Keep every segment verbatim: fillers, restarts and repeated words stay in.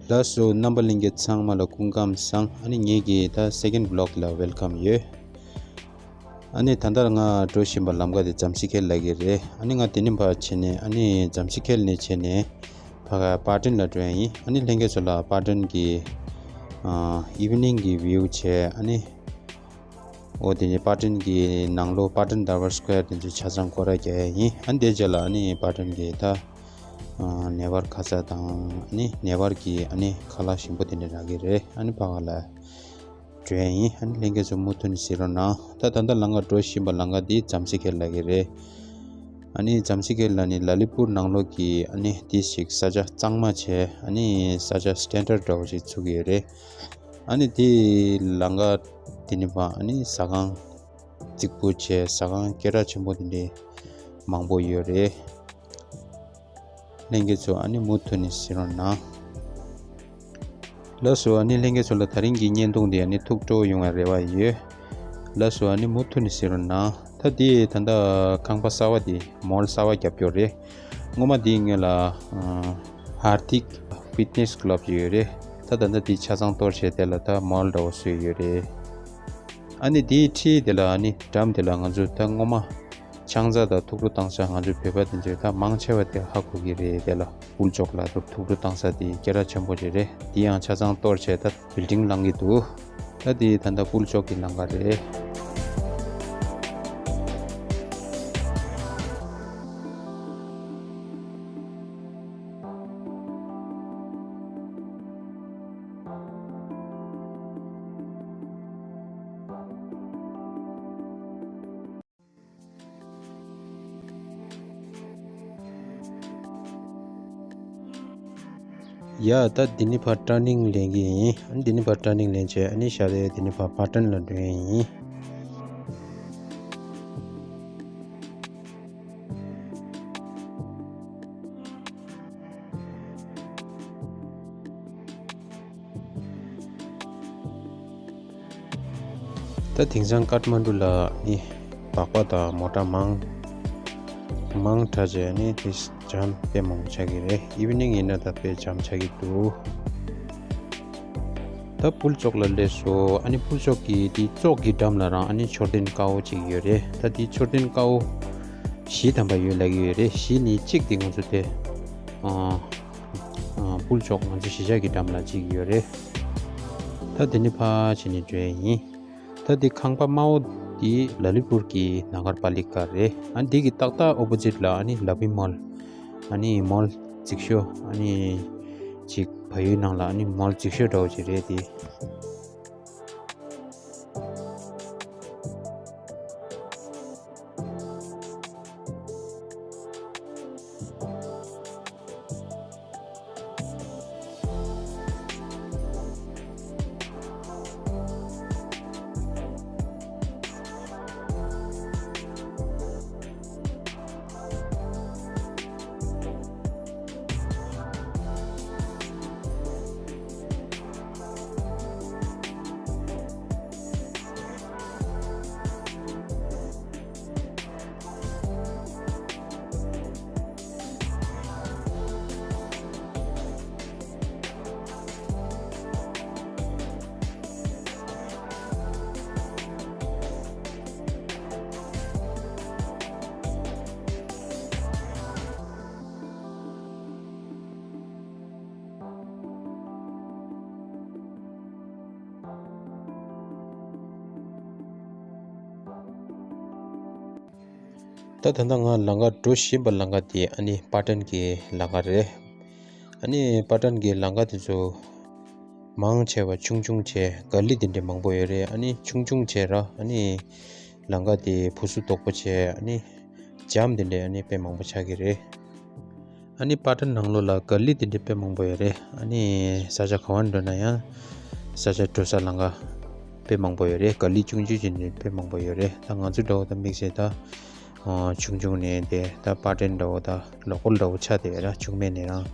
ལགས་སོ། རྣམ་པ་ལྷན་རྒྱས་ཚང་མ་ལ་སྐུ་ཁམས་བཟང་། ཨ་ནི་ངེད་ཀྱི་ད་second vlog་ལ་welcome་ཡོད། ཨ་ནི་ད་ལྟ་ང་འགྲོ་བཞིན་པ་ལམ་ཁ་དེ་ཛམ་སེ་ཁེལ་ལབ་ཀྱི་རེད། ཨ་ནི་ང་དེ་ནས་ཕར་བྱས་ནས་ཨ་ནི་ཛམ་སེ་ཁེལ་ནས་བྱས་ནས་ཕ་ག་པར་ཊན་ལ་འགྲོ་ཡ་ཡིན། ཨ་ནི་ལྷན་རྒྱས་ཚོ་ལ་པར་ཊན་གྱི་ཨ་evening་གི་view་བྱས། ཨ་ནི་འོ་དེ་ནས་པར་ཊན་གྱི་ནང་ལོགས་པར་ཊན་ཊ་ཝར་སི་ཀོ་ཡར་དེ་ཚོ་ཆ་ཚང་སྐོར་ར་རྒྱག་ཡ་ཡིན། ཨ་ནི་དེ་རྗེས་ལ་ཨ་ནི་པར་ཊན་གྱི་ད་ཨ་ནེ་ཝར་ཁ་ཚ་དང་ཨ་ནི་ནེ་ཝར་གྱི་ཨ་ནི་ཁ་ལག་ཞིམ་པོ་དེ་འདྲ་རག་གི་རེད། ཨ་ནི་ཕ་ག་ལ་འགྲོ་ཡ་ཡིན། ཨ་ནི་ལྷན་རྒྱས་ཚོ་མུ་མཐུད་ནས་གཟིགས་རོགས་གནང་། ད་ད་ལྟ་ལམ་ཁ་འགྲོ་བཞིན་པ་ལམ་ཁ་འདི་ཛམ་སེ་ཁེལ་ལབ་ཀྱི་རེད། ཨ་ནི་ཛམ་སེ་ཁེལ་ལ་ནི་ལ་ལི་པུར་ནང་ལོགས་ཀྱི་ཨ་ནི་འདི་ཞིག་ས་ཆ་གཙང་མ་བྱས། ཨ་ནི་ས་ཆ་སི་ཊན་ཌར་ཌི་འདྲ་བོ་ཞིག་ཚུགས་ཀྱི་ཡོད་རེད། ཨ་ནི་དེ་ལམ་ཁ་དེ་ནི་བ་ཨ་ནི་ཟ་ཁང་རྫིག་པོ་བྱས། ཟ་ཁང་སྐད་གྲགས་ཆེན་པོ་དེ་འདྲའི་མང་པོ་ཡོད་རེད། ལྷན་རྒྱས་ཚོ་ཨ་ནི་མུ་མཐུད་ནས་གཟིགས་རོགས་གནང་། ལགས་སོ། ཨ་ནི་ལྷན་རྒྱས་ཚོ་ལ་དེ་རིང་གི་བརྙན་ཐུང་འདི་ཨ་ནི་ཐུགས་སྤྲོ་ཡོང་བའི་རེ་བ་ཡོད། ལགས་སོ། ཨ་ནི་མུ་མཐུད་ནས་གཟིགས་རོགས་གནང་། ད་འདི་ད་ལྟ་ཁང་པ་གསར་པ་འདི་མོལ་གསར་པ་བརྒྱབ་ཀྱོག་རེད། སྔོན་མ་འདིའི་སྔོན་ལ་ཨ་ཧར་ཐིག་ཕིཊ་ནེས་ཀ་ལབ་ཅིག་ཡོད་རེད། ད་ད་ལྟ་འདི་ཆ་ཚང་གཏོར་བྱས་དེ་ལ་ད་མོལ་འདྲ་བོ་བཟོས་ཡོད་རེད། ཨ་ནི་འདིའི་འཁྲིས་དེ་ལ་ཨ་ནི་འགྲམ་དེ་ལ་ང་ཚོ་ད་སྔོན་མ་ཆང་ས་དང་ཐུགས་སྤྲོ་བཏང་ས། ང་ཚོ་བོད་པ་དེ་ཚོས་ད་མང་ཆེ་བ་དེ་ཧ་གོ་གི་རེད། དེ་ལ་པུལ་ཅོག་ལ་ཐུགས་སྤྲོ་བཏང་ས་དེ་སྐད་གྲགས་ཆེན་པོ་ཅིག་རེད། དེ་ཡང་ཆ་ཚང་གཏོར་བྱས་ད་བིལ་ཌིང་ལང་གི་འདུག་ད་དེ་ད་ལྟ་པུལ་ཅོག་གི་ལམ་ཁ་རེད། ཡ། ད་འདི་ནས་ཕར་ཊར་ནིང་ལེན་གྱི་ཡིན། ཨ་ནི་འདི་ནས་ཕར་ཊར་ནིང་ལེན་བྱས། ཨ་ནི་ཞག་རེ་འདི་ནས་ཕར་པར་ཊན་ལ་འགྲོ་ཡ་ཡིན། ད་དེང་སང་ཀཏ་མན་ཌུ་ལ་ནི་སྦག་སྦག་དང་མོ་ཊ་མང་མང་དྲགས་བྱས་ནི་དེ་ཇམ་དཔེ་མང་པོ་ཆགས་ཀྱི་རེད། ཨི་ཝི་ནིང་ཡིན་ན་ད་དཔེ་ཇམ་ཆགས་ཀྱི་འདུག་ད་པུལ་ཅོག་ལ་སླེབས་སོང་། ཨ་ནི་པུལ་ཅོག་གི་དེ་ཙོག་གི་འགྲམ་ལ་རང་ཨ་ནི་མཆོད་རྟེན་དཀར་པོ་ཅིག་ཡོད་རེད། ད་དེ་མཆོད་རྟེན་དཀར་པོ་བཞི་ཐམ་པ་ཡོད་ལབ་ཀྱི་ཡོད་རེད། བཞི་ནི་གཅིག་དེ་ང་ཚོ་དེ་ཨ། ཨ། པུལ་ཅོག་ང་ཚོ་གཞིས་ཆགས་ཀྱི་འགྲམ་ལ་གཅིག་ཡོད་རེད། ད་དེ་ནི་ཕར་ཕྱིན་ནས་འགྲོ་ཡ་ཡིན། ད་དེ་ཁང་པ་དམར་པོ་དེ་ལ་ལི་པུར་གྱི་ནག་གར་པ་ལི་ཀ་རེད། ཨ་ནི་དེ་གི་ཏག་ཏག་ཨོ་པོ་ཛིཊ་ལ་ཨ་ནི་ལ་བི་མོལ། ཨ་ནི་མོལ་རྫིག་ཤོས་ཨ་ནི་ཅིག་བལ་ཡུལ་ནང་ལ་ཨ་ནི་མོལ་རྫིག་ཤོས་འདྲ་བོ་ཅིག་རེད་དེ། ད་ད་ལྟ་ང་ལམ་ཁ་འགྲོ་བཞིན་པ་ལམ་ཁ་དེ་ཨ་ནི་པར་ཊན་གྱི་ལམ་ཁ་རེད། ཨ་ནི་པར་ཊན་གྱི་ལམ་ཁ་དེ་ཚོ་མང་ཆེ་བ་ཆུང་ཆུང་བྱས། ག་ལི་དེ་འདྲ་མང་པོ་ཡོད་རེད། ཨ་ནི་ཆུང་ཆུང་བྱས་ར། ཨ་ནི་ལམ་ཁ་དེ་ཕུ་སུ་དོག་པོ་བྱས། ཨ་ནི་ཇམ་དེ་འདྲ་ཨ་ནི་དཔེ་མང་པོ་ཆགས་ཀྱི་རེད། ཨ་ནི་པར་ཊན་ནང་ལོགས་ལ་ག་ལི་དེ་འདྲ་དཔེ་མང་པོ་ཡོད་རེད། ཨ་ནི་ས་ཆ་ག་བ་འགྲོ་ན་ཡང་ས་ཆ་འགྲོ་ས་ལམ་ཁ་དཔེ་མང་པོ་ཡོད་རེད། ག་ལི་ཆུང་ཆུང་ཅིག་ནས་དཔེ་མང་པོ་ཡོད་རེད། ད་ང་ཚོ་འདྲ་བོ་ད་དམིགས་བསལ་ད་ཨ་ཆུང་ཆུང་ནས་དེ་ད་པར་ཊན་འདྲ་བོ་ད་ལོ་ཀལ་འདྲ་བོ་ཆགས་བསྡད་ཡོད་ར། ཆུང་མ་ནས་རང་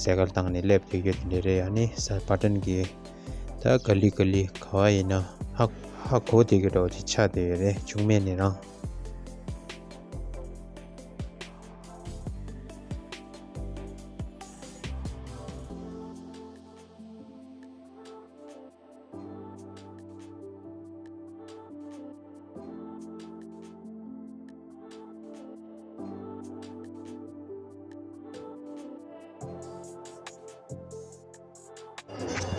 སའི་ཀལ་བཏང་ནས་སླེབས་བསྡད་ཡོད་དེ་འདྲ་རེད། ཨ་ནི་ས་པར་ཊན་གྱི་ད་ག་ལི་ག་ལི་ག་བ་ཡིན་ན་ཧ་ཧ་གོ་བསྡད་ཀྱི་འདྲ་བོ་ཅིག་ཆགས་བསྡད་ཡོད་རེད། ཆུང་མ་ནས་རང་།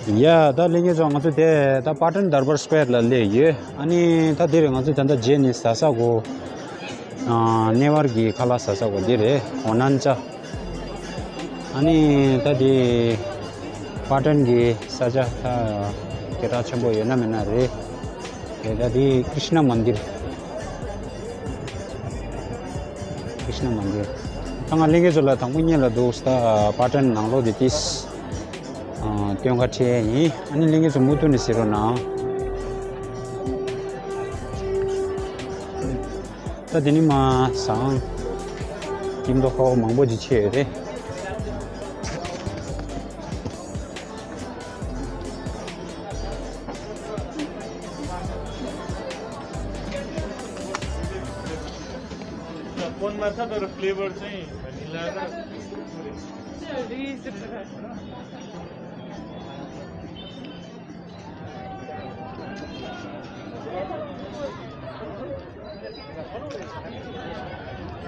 ཡ། ད་ལྷན་རྒྱས་ཚོ། ང་ཚོ་དེ་ད་པ་ཊན་དར་བར་སི་ཀོ་ཡར་ལ་སླེབས་ཡོད། ཨ་ནི་ད་དེ་རེད། ང་ཚོ་ད་ལྟ་རྗེས་ནས་ཟ་ས་གོ་ཨ། གནས་བར་གྱི་ཁ་ལག་ཟ་ས་གོ་འདི་རེད། ཨོ་ནན་ཅ། ཨ་ནི་ད་དེ་པ་ཊན་གྱི་ས་ཆ་ད་སྐད་གྲགས་ཆེན་པོ་ཡོད་ན་མེད་ན་རེད། དེ་ད་དེ་ཀྲིཤ་ན་མན་དིར། ཀྲིཤ་ན་མན་དིར། ད་ང་ལྷན་རྒྱས་ཚོ་ལ་དང་པོ་ཉིད་ལ་འདུག་ས་པ་ཊན་ནང་ལོགས་དེ་ཏིས་ཨ། སྟོན་ཁ་ཁྲིད་ཡ་ཡིན། ཨ་ནི་ལྷན་རྒྱས་ཚོ་མུ་མཐུད་ནས་གཟིགས་རོགས་གནང་། ད་དེ་ནི་མ་སང་ཀིམ་དོ་ཁའོ་མང་པོ་ཅིག་ཕྱེ་ཡོད་རེད། कोनमा छ तर फ्लेभर चाहिँ भनिला र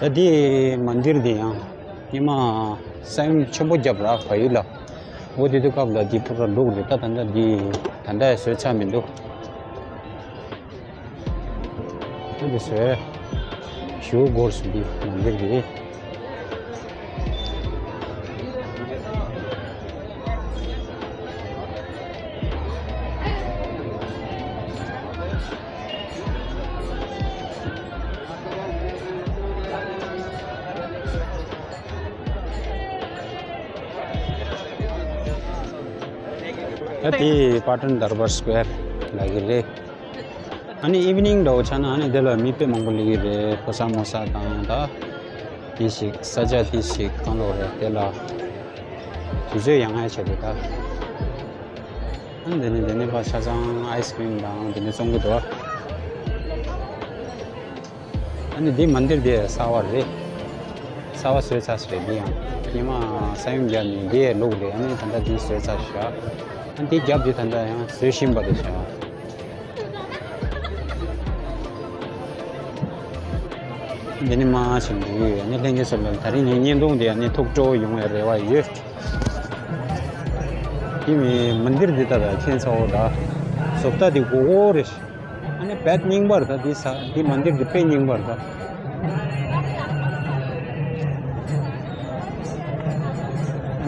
ད་འདི་མན་དིར་འདི་ཡང་ཉི་མ་ས་ཡོམ་ཆེན་པོ་བརྒྱབ་ར་བ་ཡུལ་ལ། འོ་དེ་དུས་སྐབས་ལ་འདི་ཕུ་ར་ལུག་རེད། ད་ད་ལྟ་འདི་ད་ལྟ་ཡང་བཟོས་ཚར་མི་འདུག་འདི་བཟོས་ཞུ་སྒོར་སུ་འདི་མན་དིར་འདི། ད་དེ་པ་ཊན་དར་བར་སི་ཀོ་ཡར་ལ་གི་རེད། ཨ་ནི་ཨི་ཝི་ནིང་འདྲ་བོ་ཆགས་ན་ཨ་ནི་དེ་ལ་མི་དཔེ་མང་པོ་སླེབས་ཀྱི་རེད། ཕོ་གསར་མོ་གསར་དང་ད་དེ་ཞིག་ས་ཆ་དེ་ཞིག་གང་ལོག་རེད། དེ་ལ་དུས་ཚོད་ཡང་ང་ཡ་བྱས་རེད་ད། ཨ་ནི་དེ་ནས་དེ་ནས་ཕར་ཆ་ཚང་ཨའི་སི་ཀི་རིམ་དང་དེ་ནས་བཙོང་གི་འདུག་ཨ་ནི་འདི་མན་དིར་དེ་གསར་པ་རེད། གསར་པ་བཟོས་ཚར་ས་རེད། འདི་ཡང་ཉི་མ་ས་ཡོམ་བརྒྱབ་ནས་འདི་ཡས་ལུག་རེད། ཨ་ནི་ད་ལྟ་འདི་བཟོས་ཚར་ཤག་ཨ་ནི་འདི་རྒྱབ་འདི་ད་ལྟ་ཡང་བཟོས་བཞིན་པ་རེད་ཤག་འདི་ནི་མ་ཕྱིན་འདུག་ཨ་ནི་ལྷན་རྒྱས་ཚོ་ལ་ད་རིང་ངའི་བརྙན་ཐུང་འདི་ཨ་ནི་ཐུགས་སྤྲོ་ཡོང་བའི་རེ་བ་ཡོད། འདི་མི་མན་དིར་འདི་ད་ད་ཁྱེད་ཚོ་ད་བཟོ་ལྟ་འདི་གོ་གོ་རེད། ཨ་ནི་བེད་རྙིང་པ་རེད་ད། འདི་ས་འདི་མན་དིར་འདི་དཔེ་རྙིང་པ་རེད་ད།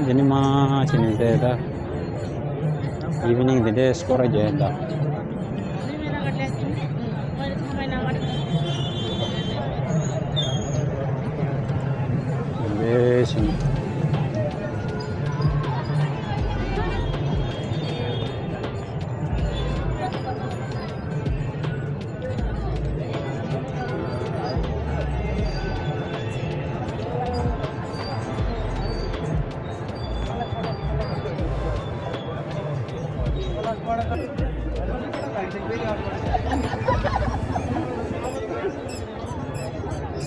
འདི་ནི་མ་ཕྱིན་ནས་བསྡད་ད། ཨི་ཝི་ནིང་འདི་འདྲའི་སྐོར་ར་རྒྱག་ད། འདི་ཕྱིན།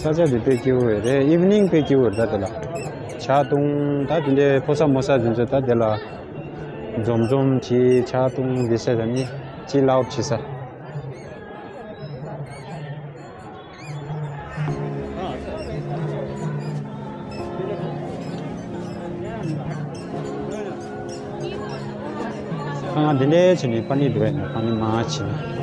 ས་ཆ་འདི་དཔེ་སྐྱིད་པོ་རེད། ཨི་ཝི་ནིང་དཔེ་སྐྱིད་པོ་རེད་ད། དེ་ལ་ཇ་འཐུང་ད། དེ་འདྲའི་ཕོ་གསར་མོ་གསར་དེ་ཚོ་ད་དེ་ལ་འཛོམས་འཛོམས་བྱེད། ཇ་འཐུང་འདི་ཟེར་ད་ནི་ཅི་ལའུ་བྱེད་ས། ཁང་འདི་འདྲའི་བྱས་ནས་པ་ནི་འགྲོ་ཡ་ནི་པ་ནི་མ་བྱས་ནས།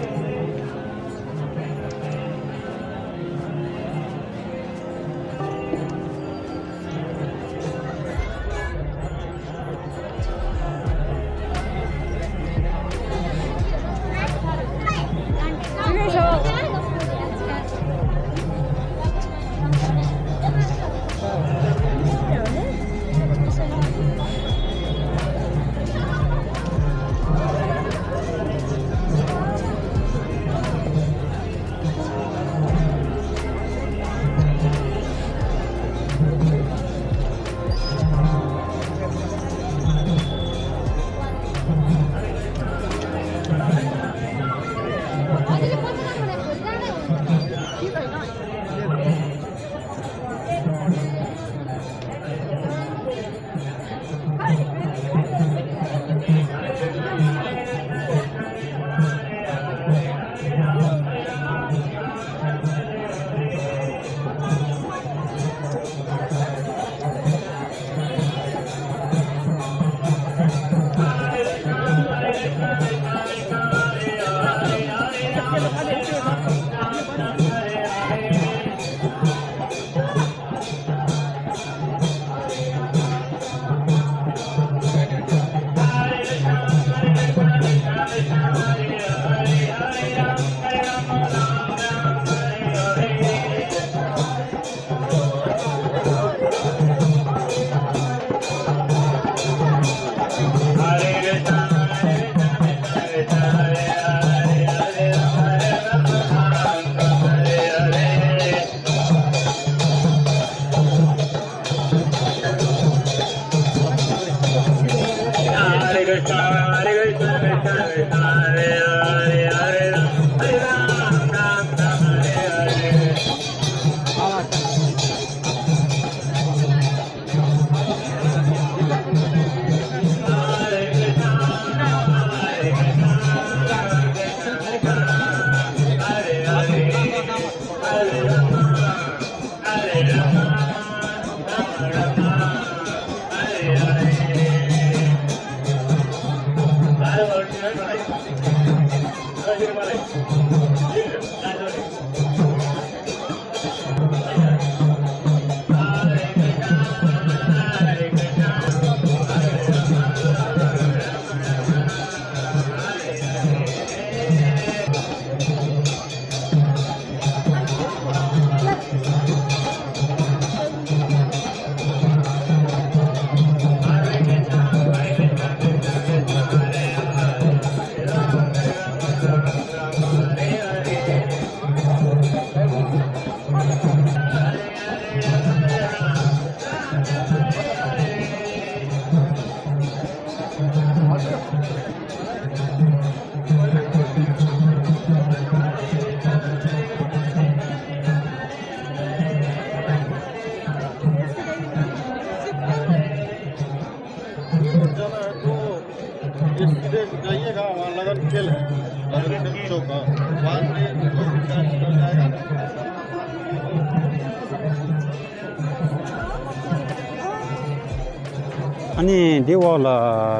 ཨ་ནི་འདི་འོག་ལ་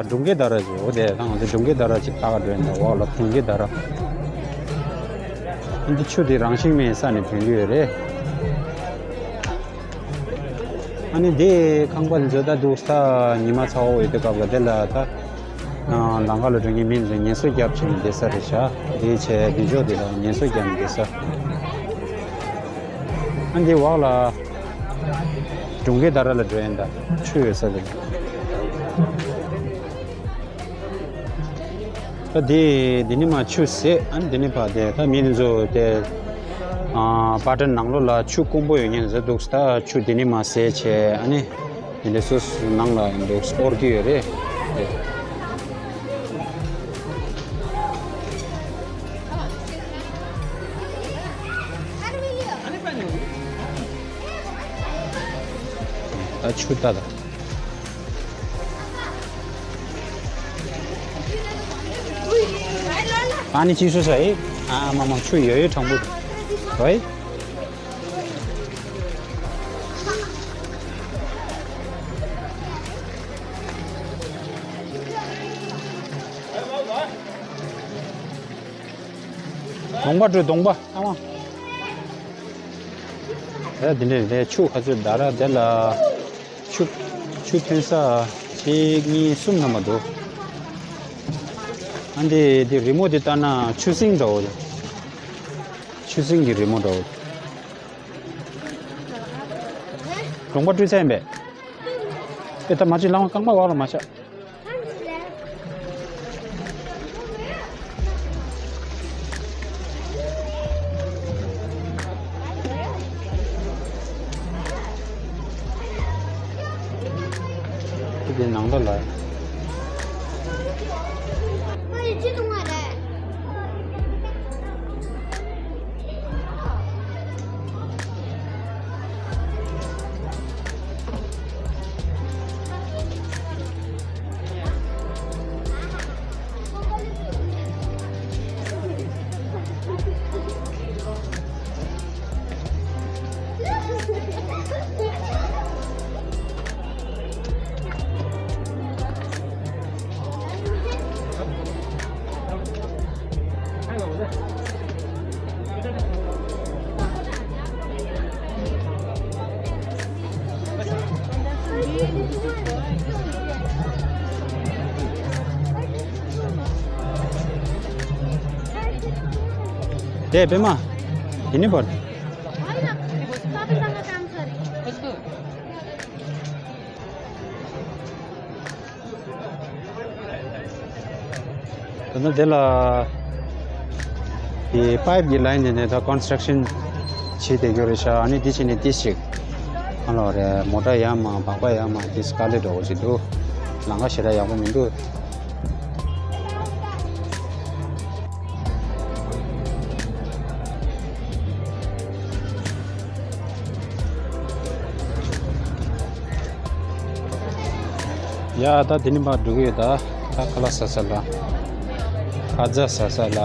སྒྲུང་སྐད་དར་ཅིག་འོ་དེ་ང་ཚོ་སྒྲུང་སྐད་དར་ཅིག་ལྟ་ག་འགྲོ་ཡིན་ད། འོག་ལ་དེང་སྐད་དར། ཨ་འདི་ཆུ་དེ་རང་བཞིན་མེད་ས་ནས་ཐོན་གྱི་ཡོད་རེད། ཨ་ནི་དེ་ཁང་པ་འཛུལ་ད་འདུག་ས། ཉི་མ་ཚ་བོ་ཡོད་དུས་སྐབས་ལ་དེ་ལ་ད་ལམ་ཁ་ལ་འགྲོ་མཁན་མི་ཚོས་ངལ་གསོ་རྒྱབ་བྱས་ནས་བསྡད་ས་རེད་ཤག་དེའི་ཆེད་དེ་ཕྱོགས་དེ་ལ་ངལ་གསོ་རྒྱབ་ནས་བསྡད་ས། ཨ་འདི་འོག་ལ་སྒྲུང་སྐད་དར་ལ་འགྲོ་ཡིན་ད། ཆུ་ཡོད་ས་དེ། ད་དེ་འདི་ནས་མར་ཆུ་ཟད། ཨ་འདི་ནས་ཕར་དེ་ད་མི་འདི་ཚོ་དེ་ཨ་པ་ཊན་ནང་ལོགས་ལ་ཆུ་དཀོན་པོ་ཡོད་མཁན་ཟེར་འདུག་ད་ཆུ་འདི་ནས་མར་ཟད་བྱས་ཨ་ནི་འདི་འདྲ་སོ་སོ་ནང་ལ་འདུག་སྐོར་གྱི་ཡོད་རེད། ད་ཆུ་ད་ད། ཨ་ནི་ཅི་སུ་ས་ཨེ། ཨ་མ་མ་ཆུ་ཡོད་ཡོད་དྲང་པོ་རེད། གདོང་པ་འགྲོ་གདོང་པ་ཨ་མ། ཨེ་འདི་འདྲས་རེད། ཆུ་ག་ཚོད་འདར་ར་དེ་ལ། ཆུ་ཆུ་ཐོན་ས་གཅིག་གཉིས་གསུམ་ཙམ་མ་འདུག་ཨ་འདི་འདི་རི་མོ་འདི་ལྟ་ན་ཆུ་སྲིན་འདྲ་བོ་རེད། ཆུ་སྲིན་གྱི་རི་མོ་འདྲ་བོ། གདོང་པ་བཀྲུས་ཚར་ཡིན་པས། ཨེ་ད་མ་ཅིག་ལངས་རྐང་པ་འོག་ལ་མ་ཆག་དེ་ནང་ལ་ལ། དེ་པད་མ། དེ་ནི་བར། ད་ནི་དེ་ལ་དེ་པའིབ་ཀྱི་ལའིན་དེ་ནས་ད་ཀོན་སི་ཊྲག་ཤན་བྱེད་བསྡད་ཡོད་རེད་ཤག་ཨ་ནི་དེ་བྱས་ནས་དེ་ཞིག་ཨ་ལོ་རེད། མོ་ཊ་ཡར་མར་སྦག་སྦག་ཡར་མར་དེ་དཀའ་ལས་འདྲ་བོ་ཞིག་འདུག་ལམ་ཁ་ཞེ་དྲག་ཡག་པོ་མི་འདུག་ཡ་ད་དེ་ནི་མར་འགྲོ་གི་ཡོད། ད་ད་ཁ་ལག་ཟ་ས་ལ། ཁ་ཟས་ཟ་ས་ལ།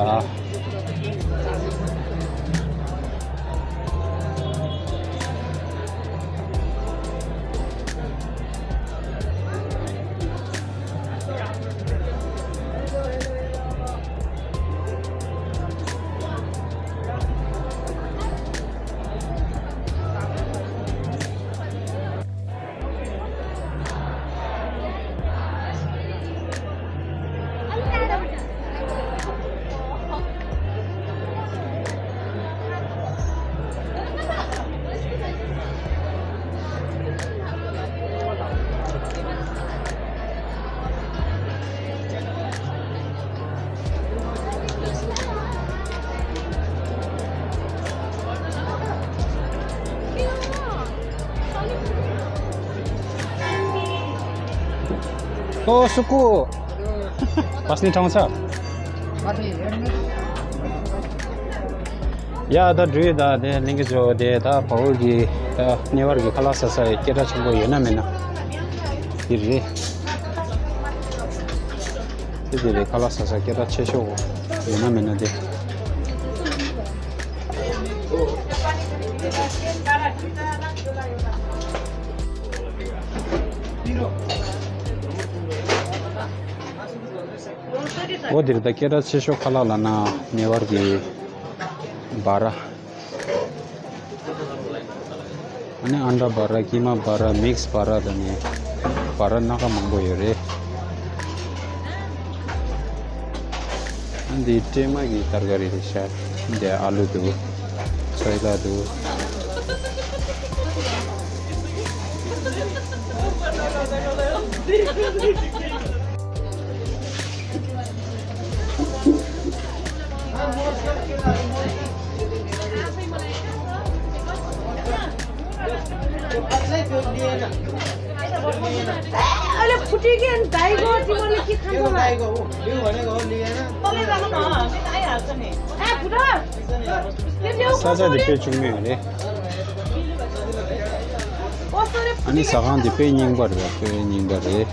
ཨོ་སུ་ཀུ། པ་སི་ནི་ཐོང་ས། ཡ་ད་འགྲུལ་ད་དེ་ལིང་གི་ཇོ་དེ་ད་བ་འུ་གི་ད་ཉེ་བར་གི་ཁ་ལག་ཟ་ས་ཡི་སྐད་གྲགས་ཆེན་པོ་ཡོད་ན་མེད་ན། དེ་རེད། དེ་དེ་རེད། ཁ་ལག་ཟ་ས་སྐད་གྲགས་ཆེ་ཤོས་ཡོད་ན་མེད་ན་དེ། འོ་དེ་རེད། ད་སྐད་གྲགས་ཆེ་ཤོས་ཁ་ལག་ལབ་ན་ཉེ་བར་གི་བ་ར། ཨ་ནི་ཨན་ཌ་བ་ར། ཀི་མ་བ་ར། མིག་སི་བ་ར། ད་ནི་བ་ར་སྣ་ཁ་མང་པོ་ཡོད་རེད། ཨ་འདི་ཀྲེ་མ་གི་ཏར་ཀ་རི་རེད་ཤག་འདི་ཨ་ལུ་འདུག་ཚོད་ལ་འདུག अरे फुटी के दाइगो तिमीले के खान्छ होला? ए फुटा। ས་ཆ་འདི་དཔེ་བྱུང་མེད་རེད། ཨ་ནི་ཟ་ཁང་འདི་དཔེ་རྙིང་པ་རེད། དཔེ་རྙིང་པ་རེད།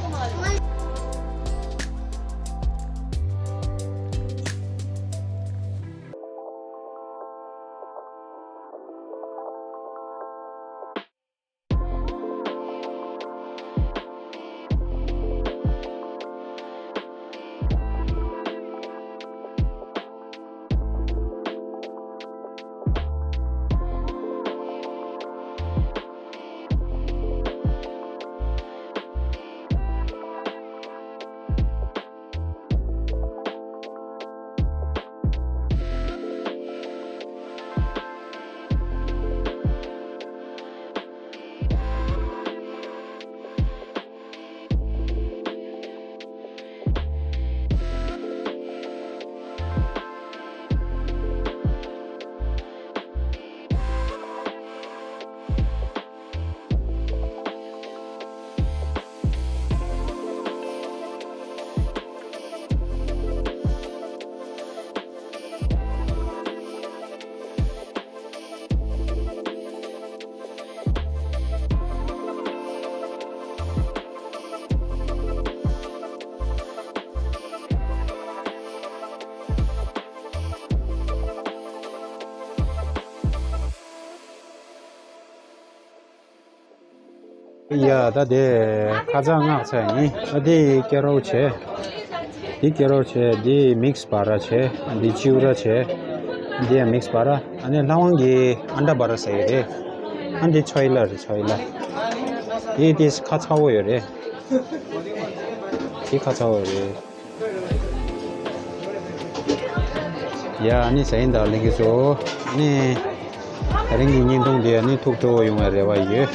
ཡ་ད་དེ་ཁ་ཚང་མངགས་ཚར་ཡིན། ཨ་དེ་ཀེ་རོལ་བྱས། འདི་ཀེ་རོལ་བྱས། འདི་མིག་སི་བ་ར་བྱས། འདི་ཅིའུ་ར་བྱས། འདི་ཡང་མིག་སི་བ་ར། ཨ་ནི་ལྷ་དབང་གི་ཨན་ཌ་བ་ར་ཟེར་ཡོད་རེད། ཨ་འདི་ཆོ་ཡི་ལ་རེད། ཆོ་ཡི་ལ། འདི་དེ་ཁ་ཚ་བོ་ཡོད་རེད། འདི་ཁ་ཚ་བོ་ཡོད་རེད། ཡ་ཨ་ནི་ཟ་ཡིན་ད་ལེན་གི་ཚོ། ཨ་ནི་དེ་རིང་གི་བརྙན་ཐུང་འདི་ཨ་ནི་ཐུགས་སྤྲོ་བོ་ཡོང་བའི་རེ་བ་ཡོད།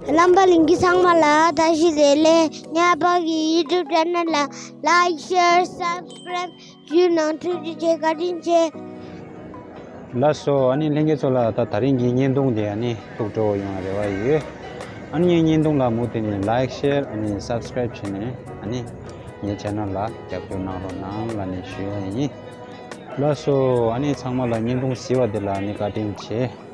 རྣམ་པ་ལྷན་རྒྱས་ཚང་མ་ལ་བཀྲ་ཤིས་བདེ་ལེགས། ཉག་པག་གི་YouTube channel ལ་like, share, subscribe བྱེད་རྒྱུ་ནང་འཁྲུག་རྒྱུ་བྱེད། བཀའ་དྲིན་ཆེ། ལགས་སོ། ཨ་ནི་ལྷན་རྒྱས་ཚོ་ལ་ད་དེ་རིང་གི་བརྙན་ཐུང་དེ་ཨ་ནི་ཐུགས་སྤྲོ་བོ་ཡོང་བའི་རེ་བ་ཡོད། ཨ་ནི་ངའི་བརྙན་ཐུང་ལ་མུ་མཐུད་ནས་like, share ཨ་ནི་subscribe བྱས་ནས་ཨ་ནི་ངའི་channel ལ་རྒྱབ་སྐྱོར་གནང་རོགས་གནང་ལབ་ནས་ཞུ་ཡ་ཡིན། ལགས་སོ། ཨ་ནི་ཚང་མ་ལ་བརྙན་ཐུང་གཟིགས་པ་དེ་ལ་ཨ་ནི་བཀའ་དྲིན་ཆེ།